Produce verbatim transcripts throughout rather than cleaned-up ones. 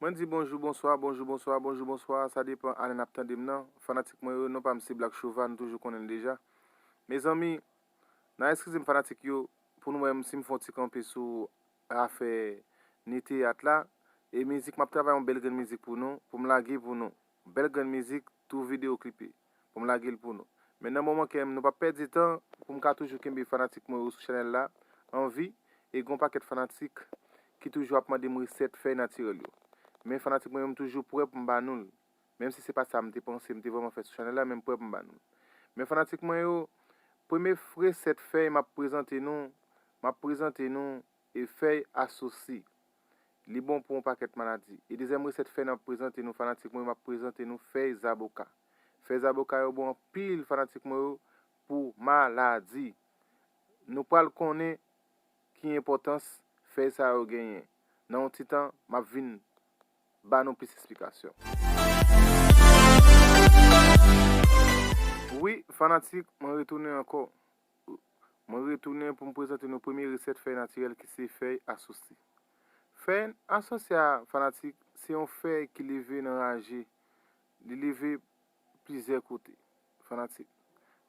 Mwen di bonjou, bonswa, bonjou, bonswa, bonjou, bonswa, sa depann ane n ap tande m nan. Fanatik mwen yo, non pa m se Black Chova, nou toujou konnen l deja. Mezanmi, n a eskize m fanatik yo, pou nou wè m si m fè yon ti kanpe sou afè ni teyat la, e mizik, m ap travay yon bèl grenn mizik pou nou, pou m lage pou nou. Bèl grenn mizik, tou videyo klipe, pou m lage l pou nou. Men nan moman ke m, nou p ap pèdi tan, pou m ka toujou kenbe fanatik mwen yo sou chanèl la, anvi, e gen yon pakèt fanatik ki toujou ap mande m resèt fèy natirèl yo. Men fanatik mwen yo, m toujou prè pou m ba nou l. Menm si se pa sa m te panse, m te vrèman fè sou chanèl la, men m prè pou m ba nou l. Men fanatik mwen yo, premye f-, resèt fèy m ap prezante nou, m ap prezante nou, e fèy asosi. Li bon pou yon pakèt maladi. E dezyèm resèt fèy n ap prezante nou, fanatik mwen, m ap prezante nou fèy zaboka. Fèy zaboka yo bon anpil, fanatik mwen yo, pou maladi. Nou pral konnen ki enpòtans fèy sa yo genyen. Nan yon ti tan, m ap vin ba nou plis esplikasyon. Wi, fanatik, mwen retounen ankò. Mwen retounen pou m prezante nou premye resèt fèy natirèl ki se fèy asosi. Fèy asosi a, fanatik, se yon fèy ki leve nan raje. Li leve plizyè kote, fanatik.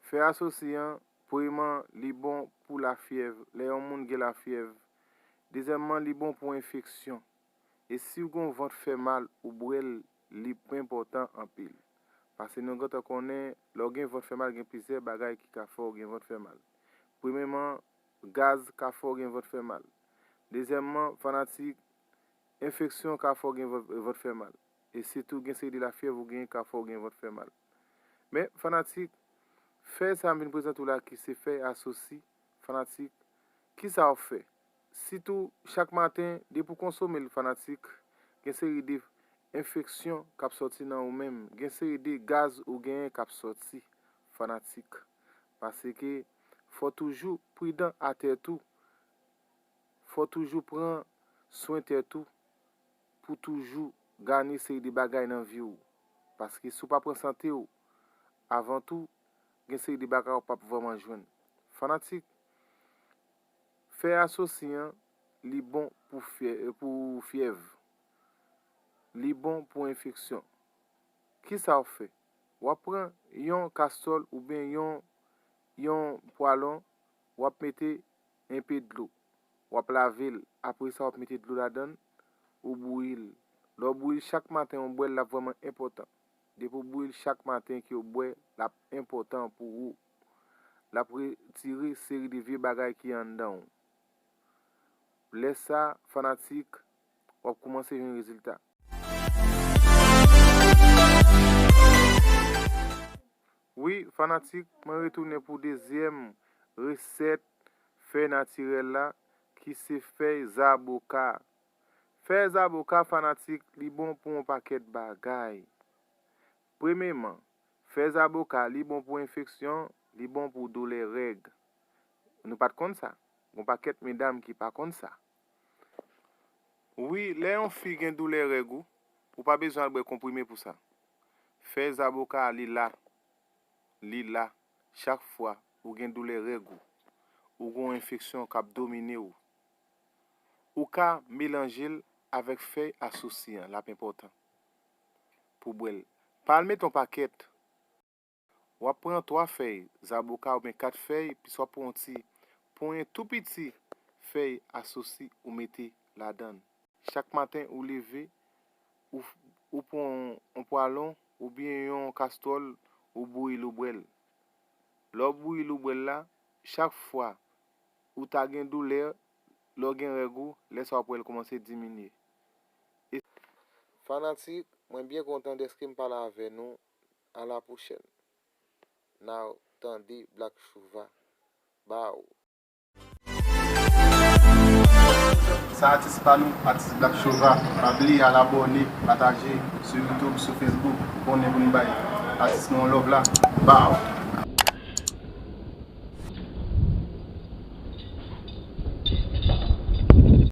Fèy asosi an, premyèman, li bon pou lafyèv, lè yon moun gen lafyèv. Dezyèmman, li bon pou enfeksyon. E si w gen yon vant fè mal, ou bwè l, li enpòtan anpil. Paske nou gentan konnen, lè w gen vant fè mal, gen plizyè bagay ki ka fè w gen vant fè mal. Premyèman, gaz ka fè w gen vant fè mal. Dezyèmman, fanatik, enfeksyon ka fè w gen vant, vant fè mal. E sitou gen seri de lafyèv ou genyen ka fè w gen vant fè mal. Men, fanatik, fèy sa a m vin prezante w la ki se fèy asosi, fanatik, kisa w fè? Sitou, chak maten, depi w konsome l, fanatik, gen seri de enfeksyon k ap sòti nan ou menm. Gen seri de gaz ou genyen k ap sòti, fanatik. Paske fò w toujou pridan a tèt ou. Fò w toujou pran swen tèt ou pou toujou ganye seri de bagay nan vi w. Paske si w pa pran sante w avan tou, gen seri de bagay w p ap vrèman jwenn. Fanatik, fèy asosi an, li bon pou fyè-, pou fyèv. Li bon pou enfeksyon. Kisa w fè? W ap pran yon kastwòl oubyen yon, yon pwalon, w ap mete enpe dlo. W ap lave l. Apre sa, w ap mete dlo ladan l, ou bouyi l. Lè w bouyi l chak maten, w bwè l, l ap vrèman enpòtan. Depi w bouyi l chak maten ke w bwè, l ap enpòtan pou ou. L ap retire seri de vye bagay ki anndan w. Lè sa, fanatik, w ap kòmanse jwenn rezilta. Wi, fanatik, mwen retounen pou dezyèm resèt fèy natirèl la, ki se fèy zaboka. Fèy zaboka, fanatik, li bon pou yon pakèt bagay. Premyèman, fèy zaboka, li bon pou enfeksyon, li bon pou doulè règ. Nou pa t konn sa. Gon pakèt medam ki pa konn sa. Wi, lè yon fi gen doulè règ ou, ou pa bezwen al bwè konprime pou sa. Fèy zaboka a, li la. Li la. Chak fwa ou gen doulè règ ou, ou gen yon enfeksyon k ap domine w, ou ka melanje l avèk fèy asosi an, l ap enpòtan pou bwè l. Pa al mete yon pakèt. W ap pran twa fèy zaboka oubyen kat fèy, plis w ap pran yon ti ponyen tou piti fèy asosi ou mete ladan l. Chak maten ou leve, ou, ou pran yon pwalon oubyen yon kastwòl, ou bouyi l, ou bwè l. Lè w bouyi l, ou bwè l la, chak fwa ou ta gen doulè, lè w gen règ ou, lè sa w ap wè l kòmanse diminye. E fanatik, mwen byen kontan dèske m pale avè nou. A la pwochèn. N a tande Black Chova. Baw. Sa atis pa nou, atis Black Chova. Pa bliye al abòne, pataje sou YouTube, sou Facebook. Konnen pou n bay atis nou yon love la. Baw.